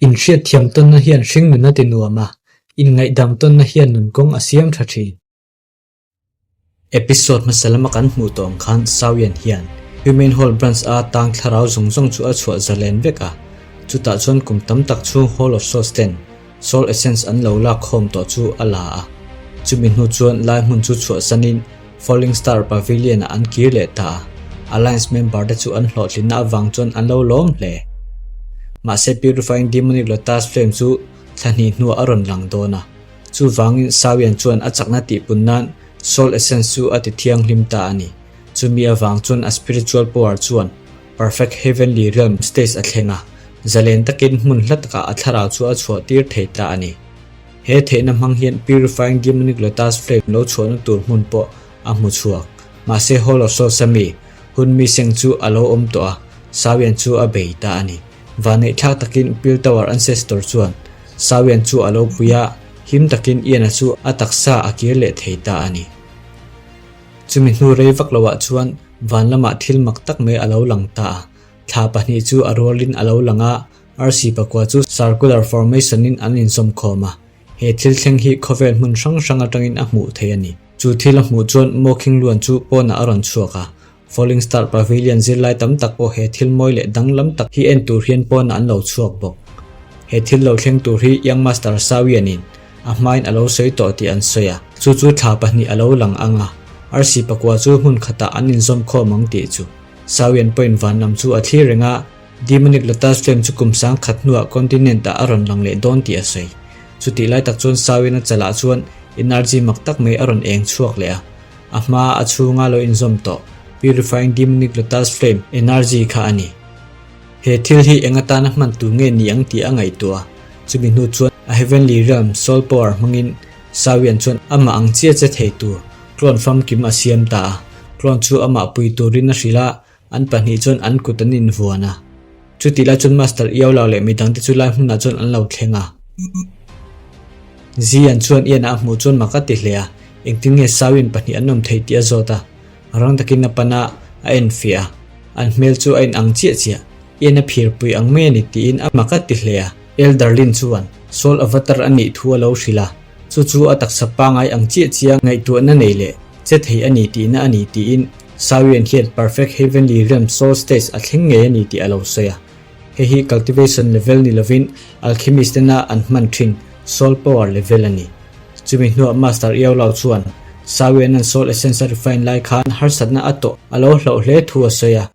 Inhriatthiam tawnna hian hringnun a ti nuam a, inngaihdam tawnna hian nunkawng a siam tha thin. Episode hmasa lama kan hmuh tawh ang khan Sawian hian Human Hall Branch a tang thlarau zawng zawng chu a chhuah zalen vek a, chutah chuan kum tam tak chhung Hall of Souls ten Soul Essence an lo lak khawm tawh chu a la a. Chumi hnu chuan lai hmun chu chhuahsanin Falling Star Pavilion ah an kir leh ta a, Alliance member te chu an hlawhtlinna avang chuan an lo lawm hle. Mahse Purifying Demonic Lotus Flame chu thla hnih hnuah a rawn lang dawn a, chuvangin Sawian chuan a chakna tihpun nan Soul Essence chu a ti thianghlim ta a ni. Chumi avang chuan a spiritual power chuan Perfect Heavenly Realm stage a thleng a, zalen takin hmun hla takah a thlarau chu a chhuah tir thei ta a ni. He theihna hmang hian Purifying Demonic Lotus Flame lo chhuahna tur hmun pawh a hmu chhuak. Mahse Hall of Souls a mi, hun mi seng chu a lo awm tawh a, Sawian chu a bei ta a ni. Vanneihthlak takin Pil Tower Ancestor chuan Sawian chu a lo pui a, him takin Ian-a chu a taksa a kir leh thei ta a ni. Chumi hnu rei vak loah chuan van lamah thil mak tak mai a lo lang ta a, thla pahnih chu a rualin a lo lang a, Arsi pakua chu circular formation in an inzawm khawm a, he thil thleng hi khawvel hmun hrang hrang atangin a hmuh theih a ni. Chu thil a hmuh chuan Mo Khing Luan chu pawnah a rawn chhuak a, Falling Star Pavilion zirlai tam tak pawh he thil mawi leh danglam tak hi en tur hian pawnah an lo chhuak bawk. He thil lo thleng tur hi Young Master Sawian in a hmain a lo sawi tawh tih an sawi a, chu chu thla pahnih a lo lang ang a, arsi pakua chu hmun khatah an inzawm khawm ang tih chu. Sawian pawhin van lam chu a thlir reng a, Demonic Lotus Flame chu kum sang khat hnuah continent ah a rawn lang leh dawn tih a sawi. Chutih lai tak chuan Sawina chalah chuan energy mak tak mai a rawn eng chhuak leh a. A hma a chhunga lo inzawm tawh Purifying Demonic Lotus Flame energy kha a ni. He thil hi eng atana hman tur nge ni ang tih a ngaihtuah a. Chumi hnu chuan a Heavenly Realm Soul Power hmangin Sawian chuan amah ang chiah che thei tur clone famkim a siam ta a. Clone chu amah pui turin a hrilh a, An pahnih chuan an kut an invuan a. Chutih lai chuan Master Iaulau leh midangte chu lai hmunah chuan an lo thleng a. Zian chuan Ian-a a hmuh chuan mak a ti hle a, engtin nge Sawin pahnih an awm thei tih a zawt a. Rang takin a pan a, a enfiah a. An hmel chu a inang chiah chiah. Ian-a phirpui ang mai a ni tiin a mak a ti hle a. Elder Lin chuan Soul Avatar a nih thu a lo hrilh a, chu chu a taksa pangai ang chiah chiah ngaihtuahna nei leh che thei a ni tihna a ni tiin Sawian hian Perfect Heavenly Realm Soul Stage a thleng ngei a ni tih a lo sawi a. Hei hi Cultivation level ni lovin Alchemist tena an hman thin Soul Power level a ni. Chumi hnuah Master Iau Lau chuan Sawian an Soul Essence a refine lai khan harsatna a tawh a lo hlauh hle thu a sawi a.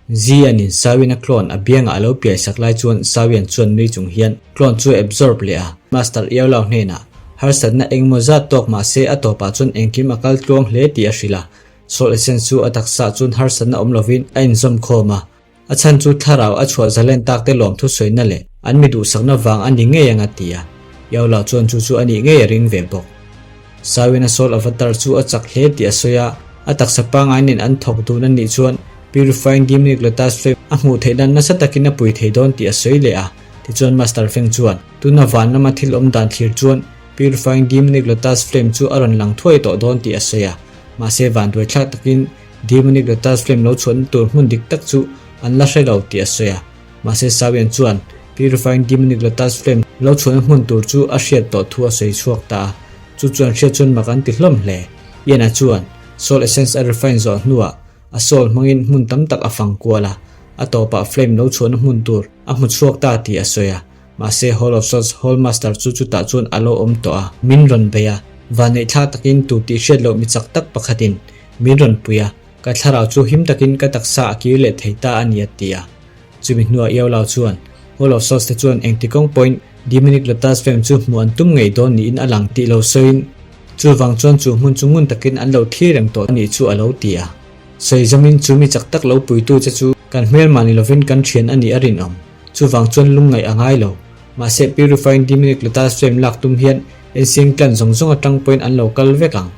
Zianin Sawian a clone a biangah a lo piai sak lai chuan Sawian chuan nui chung hian clone chu a absorb leh a, Master Iaulau hnenah harsatna engemaw zat tawk mah se a tawpah chuan engkim a kal tluang hle tih a hrilh a. Soul Essence chu a taksaah chuan harsatna awm lovin a inzawm khawm a, a chhan chu thlarau a chhuah zalen tak te lawmthu sawina leh an mi duhsakna vang a ni ngei ang a ti a, Iaulau chuan chu chu a nih ngei a ring ve bawk. Sawina Soul Avatar chu a chak hle tih a sawi a, a taksa pangngai nen an thawk dun a nih chuan Purifying Demonic Lotus Flame a hmuh theih nan nasa takin a pui thei dawn tih a sawi leh a. Tichuan Master Feng chuan, Tuna van lama thil awm dan thlir chuan Purifying Demonic Lotus Flame chu a rawn lang thuai tawh dawn tih a sawi a. Mahse vanduaithlak takin Demonic Lotus Flame lo chhuahna tur hmun dik tak chu an la hre lo tih a sawi a. Mahse Sawian chuan Purifying Demonic Lotus Flame lo chhuahna hmun tur chu a hriat tawh thu a sawi chhuak ta a, chu chuan hriat chuan mak an ti hlawm hle. Ian-a chuan Soul Essence a refine zawh hnuah a soul hmangin hmun tam tak a fang kual a, a tawpah flame lo chhuahna hmun tur a hmu chhuak ta tih a sawi a. Mahse Hall of Souls Hall Master chu chutah chuan a lo awm tawh a, min rawn bei a, vanneihthlak takin tu tih hriat loh mi chak tak pakhatin min rawn pui a, ka thlarau chu him takin ka taksa a kir leh thei ta a ni a ti a. Chumi hnuah Iaulau chuan Hall of Souls te chuan engti kawng pawhin Demonic Lotus Flame chu hmuh an tum ngei dawn niin a lang tih lo sawiin chuvang chuan chu hmun chu ngun takin an lo thlir reng tawh a nih chu a lo ti a. Sawi zamin chu mi chak tak lo puitu che chu kan hmelmah ni lovin kan thian a nih a rinawm. Chuvang chuan lungngaih a ngai lo. Mahse Purifying Demonic Lotus Flame lak tum hian Ancient Clan zawng zawng atang pawhin an lo kal vek ang.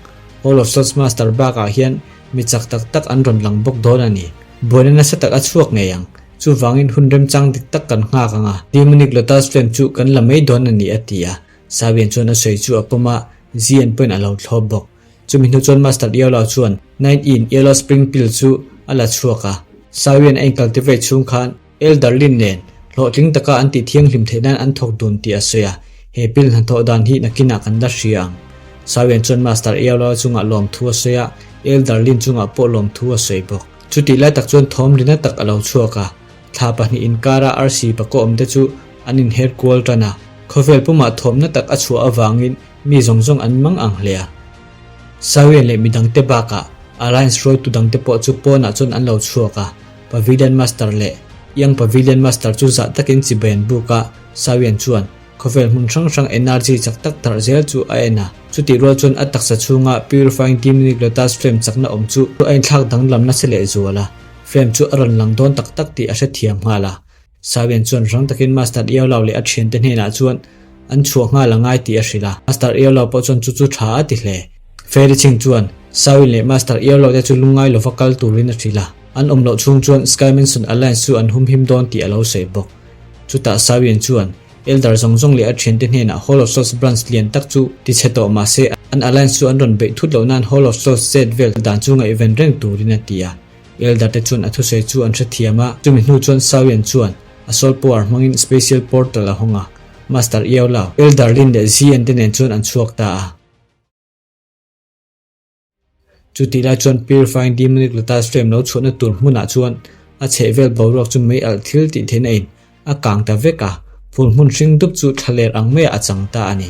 Hall of Souls Master bakah hian mi chak tak tak an rawn lang bawk dawn a ni. Buaina nasa tak a chhuak ngei ang. Chuvangin hun remchang dik tak kan nghak ang a, Demonic Lotus Flame chu kan la mai dawn a ni a ti a. Sawian chuan a sawi chu a pawm a, Zian pawhin a lo thlawp bawk. Chumi hnu chuan Master Yellow chuan Nine In Yellow Spring Pill chu a la chhuak a. Sawian a incultivate chhung khan Elder Lin nen Hlawhtling taka an tih thianghlim theih nan an thawk dun tih a sawi a, he pil hnathawh dan hi nakinah kan la hria ang. Sawian chuan Master Eolo chungah lawmthu a sawi a, Elder Lin chungah pawh lawmthu a sawi bawk. Chutih lai tak chuan thawm rina tak a lo chhuak a, thla pahnih inkara arsi pakua awmte chu an inher kual tan a, khawvel pumah thawmna tak a chhuah avangin mi zawng zawng an mang ang hle a. Sawian leh midangte bakah Alliance hruaitu dangte pawh chu pawnah chuan an lo chhuak a, Pavilion Master leh Young Pavilion Master chu zah takin chibai an buk a, Sawian chuan khawvel hmun hrang hrang energy chak tak tarh zel chu a en a. Chutih rual chuan a taksa chhunga Purifying Demonic Lotus Flame chakna awm chu a inthlak danglam nasa lehzual a, flame chu a rawn lang dawn tak tak tih a hrethiam nghal a. Sawian chuan rang takin Master Iaulau leh a thiante hnenah chuan an chhuah nghal a ngai tih a hrilh a, Master Iaulau pawh chuan chu chu tha a ti hle. Fairy Ching chuan Sawian leh Master Iaulau te chu lungngai lova kal turin a hrilh a, an awm loh chhung chuan Sky Mansion Alliance chu an humhim dawn tih a lo sawi bawk. Chutah Sawian chuan Elder zawng zawng leh a thiante hnenah Hall of Souls branch lian tak chu tichhe tawh mah se an Alliance chu an rawn beih thut loh nan Hall of Souls chet vel dan chu ngaihven reng turin a ti a. Elder te chuan a thusawi chu an hrethiam a, chumi hnu chuan Sawian chuan a soul power hmangin Spatial Portal a hawng a, Master Iau Lau, Elder Lin leh Zian te nen chuan an chhuak ta a. Chutih lai chuan Purifying Demonic Lotus Flame lo chhuahna tur hmunah chuan a chhehvel boruak chu mei alh thil tih theihna in A kang ta vek a, phul hmun hring dup chu thla ler ang maiah a chang ta a ni.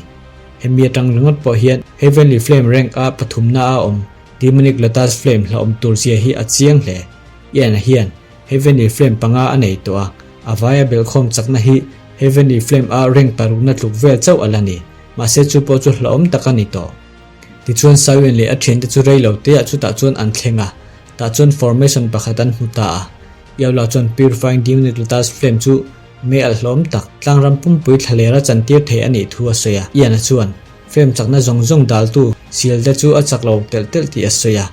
Hemi atang ringawt pawh hian Heavenly Flame rank a pathumna a awm Demonic Lotus Flame hlauhawm tur zia hi a chiang hle. Ian-a hian Heavenly Flame panga a nei tawh a, a vaia belhkhawm chakna hi Heavenly Flame a rank parukna tluk vel chauh a la ni. Mahse chu pawh chu hlauhawm tak a ni tawh. Tichuan Sawian leh a thiante chu rei lo teah chutah chuan an thleng a, tah chuan formation pakhat an hmu ta a. Iaula chuan Purifying Demonic Lotus Flame chu mei alh hlawm tak, tlangram pumpui thlalera chantir thei a nih thu a sawi a. Ian-a chuan flame chakna zawng zawng daltu seal te chu a chak lo telh telh tih a sawi a.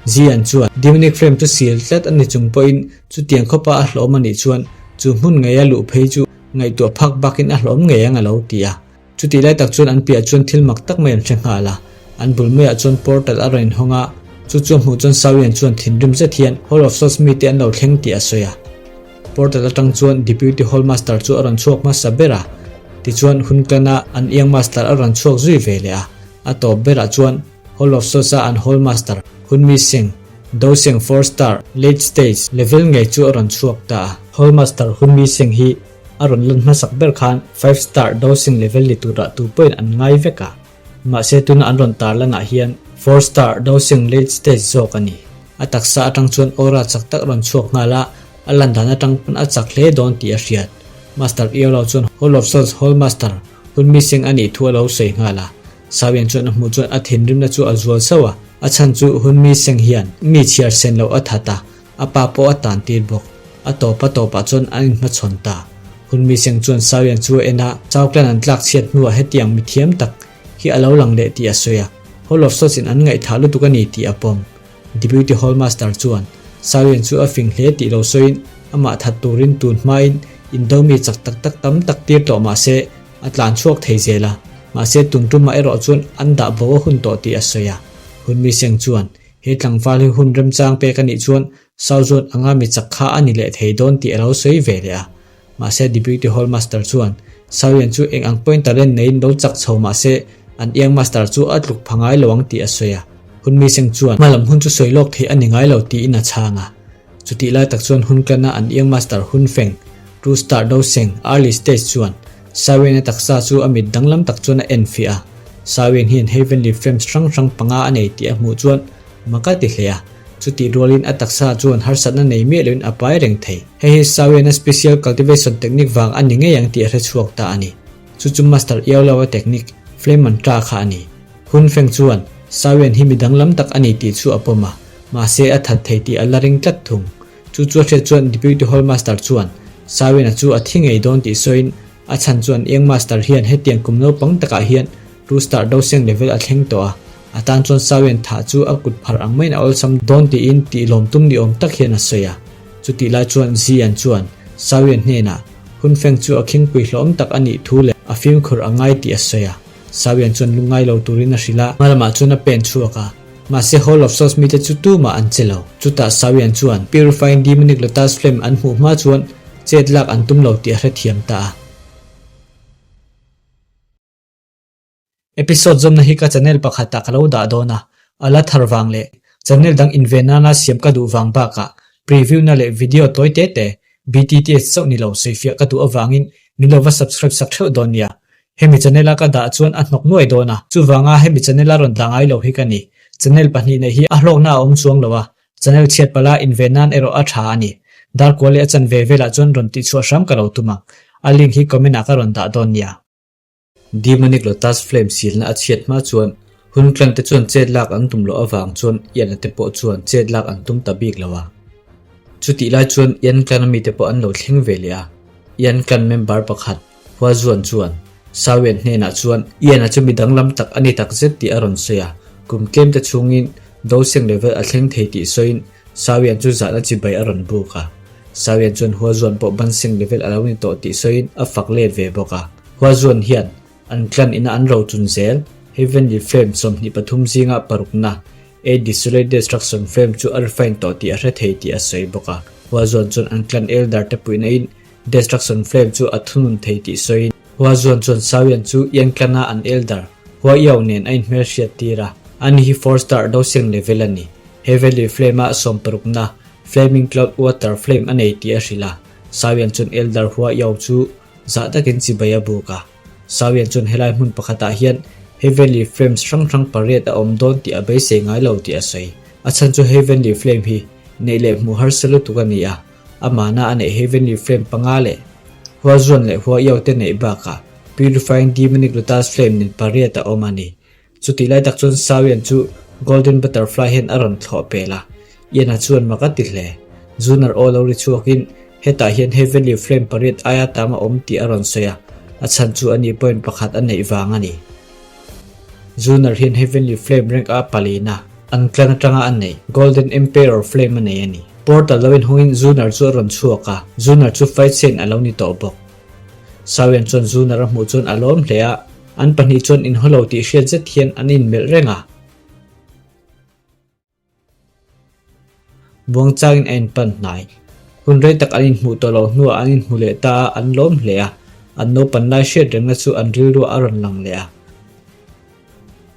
Zian chuan Demonic Flame chu seal tlat a ni chung pawhin chutiang khawpa a hlawm a nih chuan chu hmun ngeia luh phei chu ngaihtuah phak bakin a hlawm ngei ang a lo ti a. Chutih lai tak chuan an piah chuan thil mak tak mai an hre nghal a, an bul maiah chuan portal a rawn inhawng a, chu chu a hmuh chuan Sawian chuan thinrim zet hian Hall of Souls mite an lo thleng tih a sawi a. Portal atang chuan Deputy Hall Master chu a rawn chhuak hmasa ber a, tichuan hun klana an Young Master a rawn chhuak zui ve leh a, a tawp berah chuan Hall of Souls a an Hall Master Hunmi Singh, Doseng Four Star, Late Stage, level ngei chu a rawn chhuak ta a. Hall Master Hunmi Singh hi A rawn lan hmasak ber khan five star dosing level ni turah tu pawhin an ngai vek a, mahse tuna an rawn tar lanah hian four star dosing late stage zawk a ni. A taksa atang chuan aura chak tak rawn chhuak nghal a, a lan dan atang pawn a chak hle dawn tih a hriat. Master Iolo chuan Hall of Souls Hall Master hun missing a nih thu a lo sawi nghal a. Sawian chuan a hmuh chuan a thinrimna chu a zual sauh a, a chhan chu hun missing hian mi chhiar sen loh a that a, A pa pawh a tan tir bawk. A tawp a tawpah chuan an inhmachhawn ta. Hunmi Seng chuan Sawian chu a en a, Chauclan an tlak chhiat hnuah hetiang mithiam tak hi a lo lang leh tih a sawi a. Hall of Swords in an ngaihthah lutuk a ni tih a pawm. Deputy Hall Master chuan Sawian chu a fing hle tih lo sawiin amah that turin tun hmain indo mi chak tak tak tam tak tir tawh mah se a tlan chhuak thei zel a, mahse tun tumah erawh chuan an dah bo a hun tawh tih a sawi a. Hunmi Seng chuan He tlangval hi hun remchang pek a nih chuan Sauzawn anga mi chak kha a ni leh thei dawn tih a lo sawi ve leh a. Mahse Deputy Hall Master chuan Sauian chu eng ang pawhin talent neiin lo chak chho mahse an Young Master chu a tluk pha ngai lo ang tih a sawi a. Hun mi seng chuan hmalam hun chu sawi lawk theih a ni ngai lo tiin a chhang a. Chutih lai tak chuan hun klana an Young Master Hun Feng, Two Star Do Seng, Early Stage chuan Sauian a taksa chu a mit danglam tak chuan a en fiah a. Sawian hian Heavenly Frames hrang hrang panga a nei tih a hmuh chuan mak a ti hle a, chutih rualin a taksa chuan harsatna nei miah loin a pai reng thei. Hei hi Sawiana special cultivation technique vang a ni ngei ang tih a hre chhuak ta a ni. Chu chu Master Iauloa technique, Flame Mantra kha a ni. Hun Feng chuan Sawian hi mi danglam tak a ni tih chu a pawm a, mahse a that thei tih a la ring tlat thung. Chu chu a hriat chuan Deputy Hall Master chuan Sawiana chu a thi ngei dawn tih sawiin A chhan chuan Young Master hian hetiang kum naupang takah hian two star doseng level a thleng tawh a, a tan chuan Sawian thah chu a kut phar ang maiin a awlsam dawn tiin tih lawm tum ni awm tak hian a sawi a. Chutih lai chuan Zian chuan Sawian hnenah hun feng chu a khingpui hlawm tak a nih thu leh a fimkhur a ngai tih a sawi a. Sawian chuan lungngai lo turin a hrilh a, hma lamah chuan a pen chhuak a. Mahse Hall of Souls mite chu tumah an che lo. Chutah Sawian chuan Purifying Demonic Lotus Flame an hmuh hma chuan. chet lak an tum lo tih a hrethiam ta a. Episode zawmna hi ka channel pakhatah ka lo dah dawn a, a la thar vang leh channel dang inven nana siam ka duh vang bakah preview na leh video tawi te te BTTS chauh ni lo sawifiah ka duh avangin min lo va subscribe sak theuh dawn nia. Hemi channel a ka dah chuan a hnawk nuai dawn a, chuvanga hemi channel a rawn dah ngai lo hi ka ni. Channel pahnihna hi a hlawkna a awm chuang lo a, Channel chhiat pala inven nan erawh a tha a ni. Darkual leh a chanve velah chuan rawn tihchhuah hram ka lo tum ang. A link hi comment ah ka rawn dah dawn nia. Demonic Lotus Flame silna a chhiat hma chuan hun tlan te chuan chet lak an tum loh avang chuan Ian-a te pawh chuan chet lak an tum ta bik lo a. Chutih lai chuan Ian clan a mite pawh an lo thleng ve leh a. Ian clan member pakhat Hua Zuan chuan Sawian hnenah chuan Ian-a chu mi danglam tak a ni tak zet tih a rawn sawi a. Kum tlem te chhungin Doseng level a thleng thei tih sawiin Sawian chu zahna chibai a rawn buk a. Sawian chuan Hua Zuan pawh Banseng level a lo ni tawh tih sawiin a fak let ve bawk a. Hua Zuan hian an clan ina an rochun zel Heavenly Flame 23 zinga parukna A Desolate Destruction Flame chu a refine tawh tih a hre thei tih a sawi bawk a. Hua Zuan chuan an clan elder te puihna in Destruction Flame chu a thunun thei tih sawiin Hua Zuan chuan Sawian chu Ian clan a an elder Hua Yao nen a inhmelhriat tir a. Ani hi four star Doseng level a ni. Heavenly Flame a sawmparukna Flaming Cloud Water Flame a nei tih a hrilh a. Sawian chuan Elder Hua Yao chu zah takin chibai a buk a. Sawian chuan helai hmun pakhatah hian Heavenly Flames hrang hrang pariat a awm dawn tih a beisei ngai lo tih a sawi. A chhan chu Heavenly Flame hi neih leh hmuh harsa lutuk a ni a, amahna a neih Heavenly Flame panga leh Hua Zuan leh Hua Yao te neih bakah Purifying Demonic Lotus Flame nen pariat a awm a ni. Chutih lai tak chuan Sawian chu Golden Butterfly hian a rawn thlawh pel a, Ian-a chuan mak a ti hle. Zunar aw lo ri chhuakin hetah hian Heavenly Flame pariat aia tam a awm tih a rawn sawi a, a chhan chu ani point pakhat a neih vang a ni. Zunar hian Heavenly Flame rank a palina an clan atanga a neih Golden Emperor Flame a nei a ni. Portal lo inhawngin Zunar chu a rawn chhuak a, Zunar chu fight scene a lo ni tawh bawk. Sawian chuan Zunar a hmuh chuan a lawm hle a, An pahnih chuan inhaw lo tih hriat zet hian an inmelh reng a. Buangchangin a inpan hnai. Hun rei tak an inhmuh tawh loh hnuah an inhmu leh ta a, an lawm hle a. An naupan lai hriat rengna chu an rilruah a rawn lang leh a.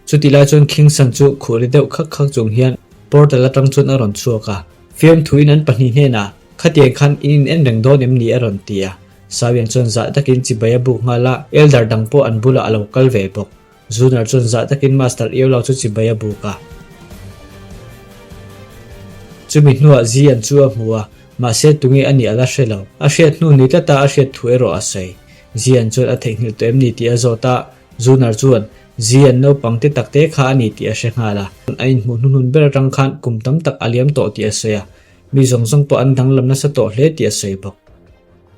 Chutih lai chuan Khingsan chu khuh ri deuh khak khak chung hian portal atang chuan a rawn chhuak a. Fiamthuin an pahnih hnenah, Khatiang khan in in en reng dawn em ni? a rawn ti a. Sawian chuan zah takin chibai a buk nghal a, Elder dang pawh an bulah a lo kal ve bawk. Zunar chuan zah takin Master Iaulau chu chibai a buk a. Chumi hnuah Zian chu a hmu a, mahse tunge a nih a la hre lo. A hriat hnu ni tlata a hriat thu erawh a sawi. Zian chuan a theihnghilh tawh em ni tih a zawt a, Zunar chuan Zian naupang te takte kha a ni tih a hre nghal a. A inhmuh hnuhnun ber atang khan kum tam tak a liam tawh tih a sawi a, mi zawng zawng pawh an danglam nasa tawh hle tih a sawi bawk.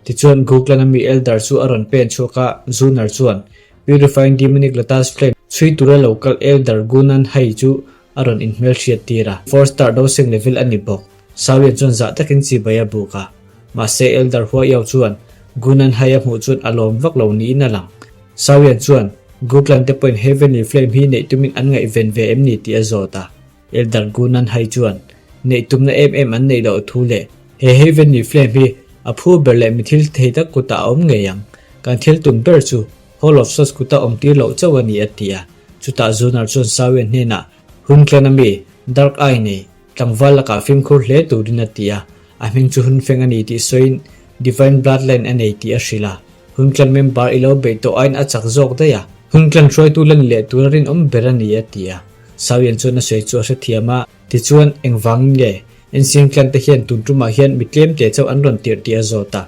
Tichuan, Guglan-a mi Elder chu a rawn pen chhuak a, Zunar chuan Purifying Demonic Lotus Flame chhui tura lo kal Elder Gunan Hai chu a rawn inhmelhriat tir a. Four Star Dosing level a ni bawk. Sawian chuan zah takin chibai a buk a. Mahse, Elder Hua Yao chuan Gunan Hai a hmuh chuan a lawm vak lo niin a lang. Sawian chuan Guglan te pawhin Heavenly Flame hi neih tumin an ngaihven ve em ni tih a zawt a. Elder Gunan Hai chuan neih tumna em em an neih loh thu leh he Heavenly Flame hi a phu ber leh mi thil thei tak kutah a awm ngei ang. Kan thil tum ber chu Hall of Souls kuta awm tir loh chauh a ni a ti a. Chutah Zunar chuan Sawian hnenah hun tlan a mi Dark Eye nei tlangval lakah fimkhur hle turin a ti a. A hming chu Hunfeng a ni tih sawiin Divine Bloodline a nei tih a hrilh a. Huntlan member i lo beih tawh aiin a chak zawk daih a. Huntlan hruaitu lan leh tura rinawm ber a ni a ti a. Sawian chuan a sawi chu a hrethiam a. Tichuan, engvangin nge Ensiang clan te hian tun tumah hian mi tlem te chauh an rawn tirh tih a zawt a.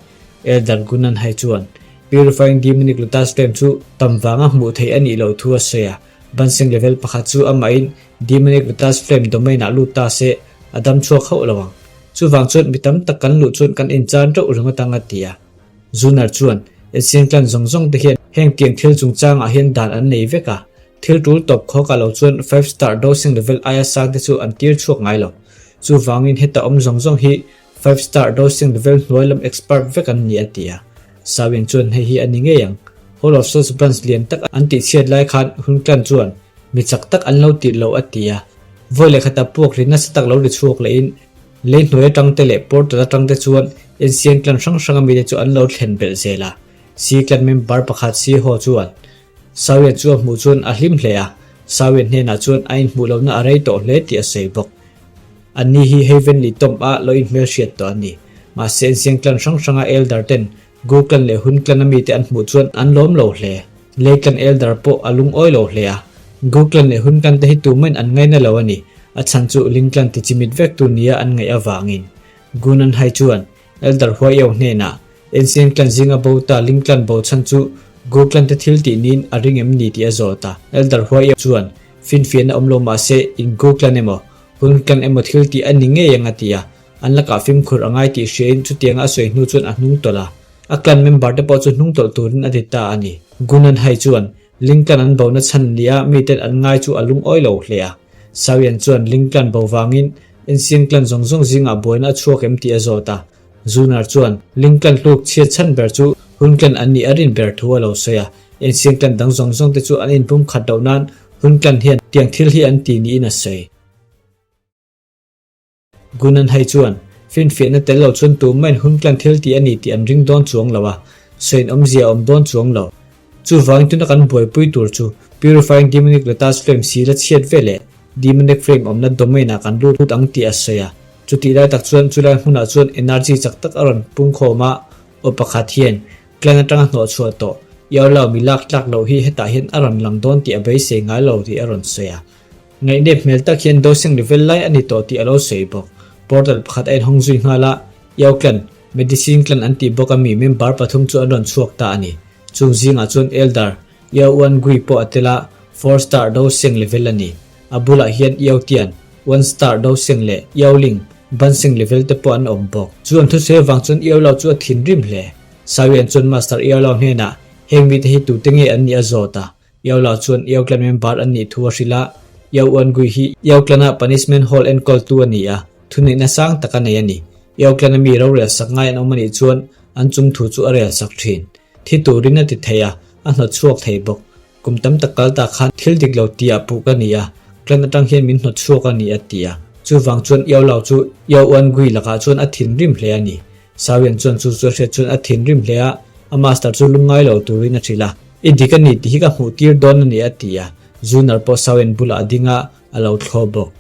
Elder Gunan Hai chuan, Purifying Demonic Lotus Flame chu tam vanga hmuh theih a nih loh thu a sawi a. Banseng level pakhat chu amahin Demonic Lotus Flame domain ah lut ta se, a dam chhuak hauh lo ang. Chuvang chuan mi tam tak kan luh chuan kan inchan teuh ringawt ang a ti a. Zunar chuan, Ensiang clan zawng zawng te hian heng tiang thil chungchangah hian dan an nei vek a. Thil tul tawp khawk ah lo chuan five star dosing level aia sang te chu an tir chhuak ngai lo. Chuvangin heta awm zawng zawng hi five star dosing level hnuai lam expert vek an ni a ti a. Sawin chuan hei hi a ni ngei ang. Hall of Souls branch lian tak an tihchhiat lai khan hun clan chuan mi chak tak an lo tirh lo a ti a. Vawi leh khata puak ri nasa tak lo ri chhuak lehin lei hnuai atang te leh portal atang te chuan Ancient clan hrang hranga mite chu an lo thlen belh zel a. Si clan member pakhat Si Ho chuan Sawian chu a hmuh chuan a hlim hle a, Sawian hnenah chuan a inhmuh lohna a rei tawh hle tih a sawi bawk. Anni hi Heavenly Tomb ah lo inhmelhriat tawh an ni. Mahse Ancient clan hrang hranga elder ten Gu clan leh Hun clan a mite an hmuh chuan an lawm lo hle. Lei clan elder pawh a lungawi lo hle a. Gu clan leh Hun clan te hi tumahin an ngaina lo a ni. A chhan chu Ling clan tichimit vek tu nia an ngaih avangin. Gu Nan Hai chuan Elder Huai Eo hnenah Ancient clan zinga bo ta Ling clan bo chhan chu Gu clan te thil tih niin a ring em ni tih a zawt a. Elder Huai Eo chuan finfiahna awm lo mahse in Gu clan emaw Hun clan emaw thil tih a ni ngei ang a ti a. An lakah fimkhur a ngai tih hriain chutianga a sawi hnu chuan a hnung tawlh a. A clan member te pawh chu hnung tawlh turin a ti ta a ni. Gunan Hai chuan Ling clan an bona chhan nia miten an ngai chu a lungawi lo hle a. Sawian chuan Ling clan bo vangin Ancient clan zawng zawng zingah buaina a chhuak em tih a zawt a. Zunar chuan Ling clan hluk chhiat chhan ber chu Hun clan an nih a rin ber thu a lo sawi a. Ancient clan dang zawng zawng te chu an inpum khat loh nan Hun clan hian tiang thil hi an ti niin a sawi. Gunan hai chuan, Finfiahna tel lo chuan tumah in hun clan thil tih a ni tih an ring dawn chuang lo a, sawiin awmzia a awm dawn chuang lo. Chuvangin tuna kan buaipui tur chu Purifying Demonic Lotus Flame si la chhiat ve leh Demonic Flame awmna domain ah kan lut ang tih a sawi a. Chutih lai tak chuan chulai hmunah chuan energy chak tak a rawn pungkhawm a, aw pakhat hian clan atanga hnawhchhuah tawh Iarlau mi lak tlak loh hi hetah hian a rawn lang dawn tih a beisei ngai lo tih a rawn sawi a. Ngaihnep hmel tak hian dosing ri vel lai a ni tawh tih a lo sawi bawk. Portal pakhat a inhawng zui nghal a, Yao Clan, Medicine Clan an tih bawk a mi member pathum chu an rawn chhuak ta a ni. Chung zingah chuan Elder, Yao Wan Gui pawh a tel a, Four Star dosing level a ni. A bulah hian Yao Tian, One Star dosing leh Yao Ling, Bansing level te pawh an awm bawk. Chu an thusawi avang chuan Yao Lao chu a thinrim hle. Sawian chuan Master Yao Lao hnenah heng mite hi tute nge an nih a zawt a, Yao Lao chuan Yao Clan member an nih thu a hrilh a, Yao Uan Gui hi Yao Clan-a Punishment Hall enkawltu a ni a, thuneihna sang tak a nei a ni. Yao Clan-a mi rorel sak ngai an awm a nih chuan an chung thu chu a rel sak thin. Thi turin a ti thei a, a hnawt chhuak thei bawk. Kum tam tak kal ta khan thil dik lo tih ah puh ka ni a, clan atang hian min hnawt chhuak a ni a ti a. Chuvang chuan Yao Lao chu Yao Uan Gui lakah chuan a thinrim hle a ni. Sawian chuan chu chu a hriat chuan a thinrim hle a, a master chu lungngai lo turin a hrilh a. I dik a ni tih hi ka hmuh tir dawn a ni a ti a, Zunar pawh Sawian bulah a ding a, a lo thlawh bawk.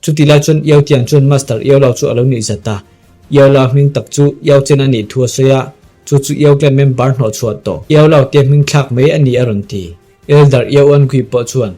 Chutih lai chuan Yao Tian chuan Master Yao Lao chu a lo nuih zat a, Yao Lao hming tak chu Yao Chen a nih thu a sawi a, chu chu Yao Clan member hnawh chhuah tawh Yao Lao tia hming thlak mai a ni a rawn ti. Elder Yao An Gui pawh chuan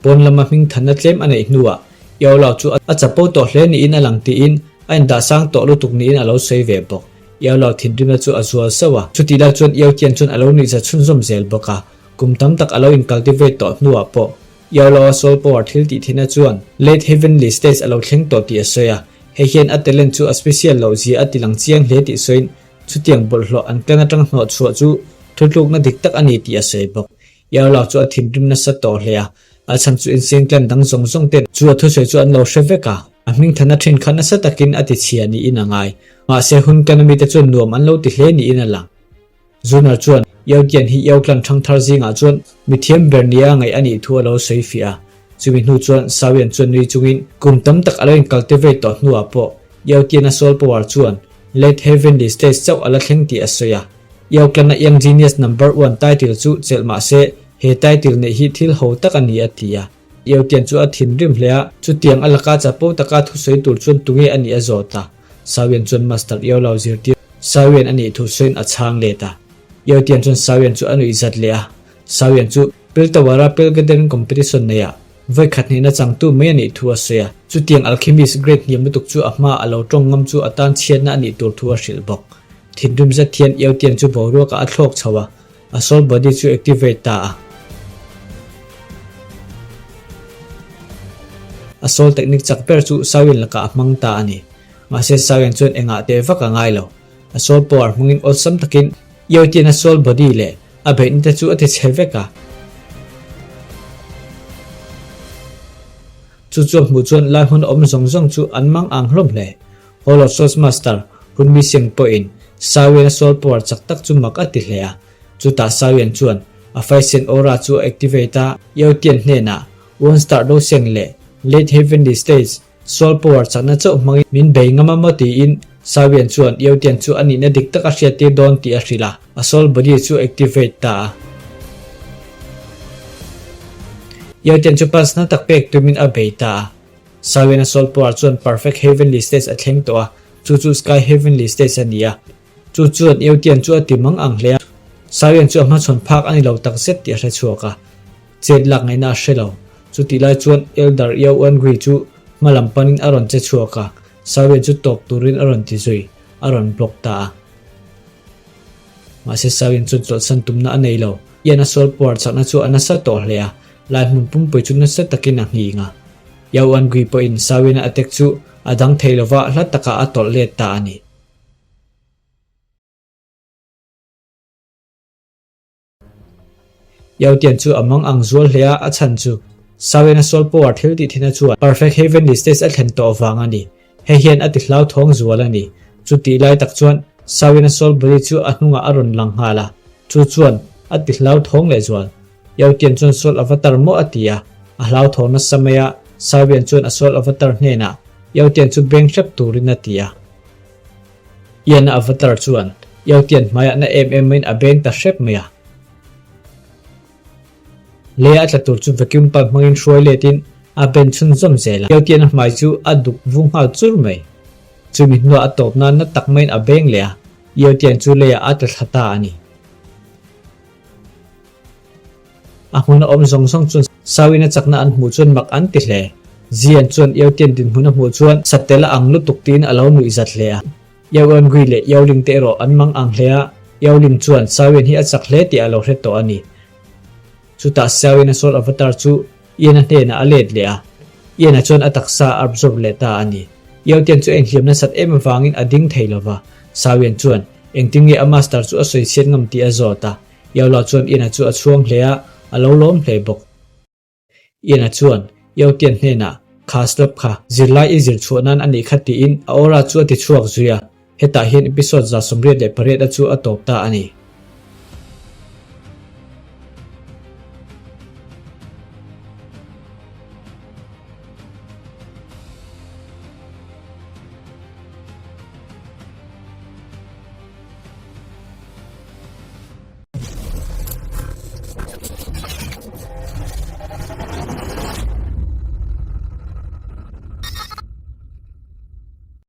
Pawn lama hming thanna tlem a neih hnuah Yao Lao chu a chapo tawh hle niin a lang tiin a indah sang tawh lutuk niin a lo sawi ve bawk. Yao Lao thinrimna chu a zual sauh a, chutih lai chuan Yao Tian chuan a lo nuihza chhunzawm zel bawk a. Kum tam tak a lo incultivate tawh hnuah pawh Yao Lao-a soul power thil tih theihna chuan Late Heavenly stage a lo thleng tawh tih a sawi a, hei hian a talent chu a special loh zia a ti lang chiang hle tih sawiin chutiang bawlhhlawh an clan atang hnawh chhuah chu thutlukna dik tak a ni tih a sawi bawk. Yarla chu a thinrim nasa tawh hle a, a chhan chu insiang clan dang zawng zawng ten chu a thusawi chu an lo hre vek a, a hming than a then kha nasa takin a ti chhia niin a ngai. Mahse hun clan ami te chuan nuam an lo ti hle niin a lang. Zunar chuan Yao Tian hi Yao clan thangthar zingah chuan mithiam ber nia ngaih a nih thu a lo sawi fiah a, chumi hnu chuan Sawian chuan nui chungin kum tam tak a lo incultivate tawh hnuah pawh Yao Tian-a soul power chuan Late Heavenly stage chauh a la thleng tih a sawi a. Yao Clan-a Young Genius Number One title chu chelh mah se, he title neih hi thil ho tak a ni a ti a. Yao Tian chu a thinrim hle a, chutiang a laka chapo taka thusawi tur chuan tunge a nih a zawt a. Sawian chuan Master Yao Lao zirtir Sawian a nih thu sawiin a chhang let a. Yao Tian chuan Sawian chu a nuih zat leh a. Sawian chu Piltawara Pilgathering Competition neihah vawi khat hnehna changtu mai a nih thu a sawi a. Chutiang Alchemist grade hniam lutuk chu a hma a lo tawng ngam chu a tan chhiatna a nih tur thu a hrilh bawk. Thinrim zet hian Eutian chu boruakah a thlawk chho a, a soul body chu activate ta a. A soul technique chak ber chu Sawin lakah a hmang ta a ni. Mahse Sawin chuan engah teh vak a ngai lo. A soul power hmangin awlsam takin Eutian a soul body leh a beihna te chu a ti chhe vek a. Chu chu a hmuh chuan lai hmun awm zawng zawng chu an mang ang hlawm hle. Hall of Souls Master, Hun Mi Sing pawhin Sawian a soul power chak tak chu mak a ti hle a. Chutah Sawian chuan a Faisen Aura chu a activate a, Yao Tian hnenah One Star Do Seng leh Late Heavenly Stage, Soul Power chakna chauh hmangin min bei ngam a maw tiin Sawian chuan Youtian chu a nihna dik tak a hriattir dawn tih a hrilh a, a soul body chu activate ta a. Youtian chu punch na tak pek tumin a bei ta a. Sawian a soul power chuan Perfect Heavenly Stage a thleng tawh a, chu chu Sky Heavenly Stage a ni a. Chu chuan Youtian chu a ti mang ang hle a, Sawian chu a hmachhawn phak a ni lo takzet tih a hre chhuak a. Chet lak ngaihna a hre lo. Chutih lai chuan Elder Yao Wan-gui chu hma lam panin a rawn che chhuak a, Sawian chu tawp turin a rawn ti zui, a rawn block ta a. Mahse Sawian chuan chawlhsan tumna a nei lo. Ian a sual puar chakna chu a nasa tawh hle a, lai hmun pumpui chu nasa takin a nghing a. Yao Wan-gui pawhin Sawian-a attack chu a dang thei lova hla takah a tawlh let ta a ni. Yautian chu a mang ang zual hle a, a chhan chu Sawena Soul Power thil tih thina chuan Perfect Heavenly States a thlen tawh vang a ni. Hei hian a ti hlauthawng zual a ni. Chu tih lai tak chuan Sawena Soul Body chu a hnungah a rawn lang nghal a, chu chuan a ti hlauthawng leh zual. Yautian chuan Soul Avatar maw a ti a, a hlauthawng nasa mai a, Sawian chuan a Soul Avatar hnenah Yautian chu beng hrep turin a ti a. Ian-a avatar chuan Yautian hmaiah na em em maiin a beng ta hrep mai a. Leia a tla tur chu vacuum pump hmangin hruai letin a ben chhunzawm zel a. Yautian-a hmai chu a duk vung nghal chur mai. Chumi hnuah a tawp nan na tak maiin a beng leh a, Yautian chu leiah a tla thla ta a ni. A hmun a awm zawng zawng chuan Sawina chakna an hmuh chuan mak an ti hle. Zian chuan Iotian dinhmun a hmuh chuan Satel a ang lutuk tiin a lo nuih zat hle a. Ioangui leh Ioling te erawh an mang ang hle a, Ioling chuan Sawin hi a chak hle tih a lo hre tawh a ni. Chutah Sawina Soul Avatar chu Ian-a hnenah a let leh a, Ian-a chuan a taksa a absorb leh ta a ni. Iotian chu a inhliam nasat em avangin a ding thei lova, Sawian chuan engtin nge a master chu a sawi chhiat ngam tih a zawt a. Yaola chuan Ian-a chu a chhuang hle a, a lo lawm hle bawk. Ian-a chuan Yaotian hnenah, Kha slab kha, zirlai i zir chhuah nan a nih kha tiin a aura chu a ti chhuak zui a. Hetah hian episode 188 a chu a tawp ta a ni.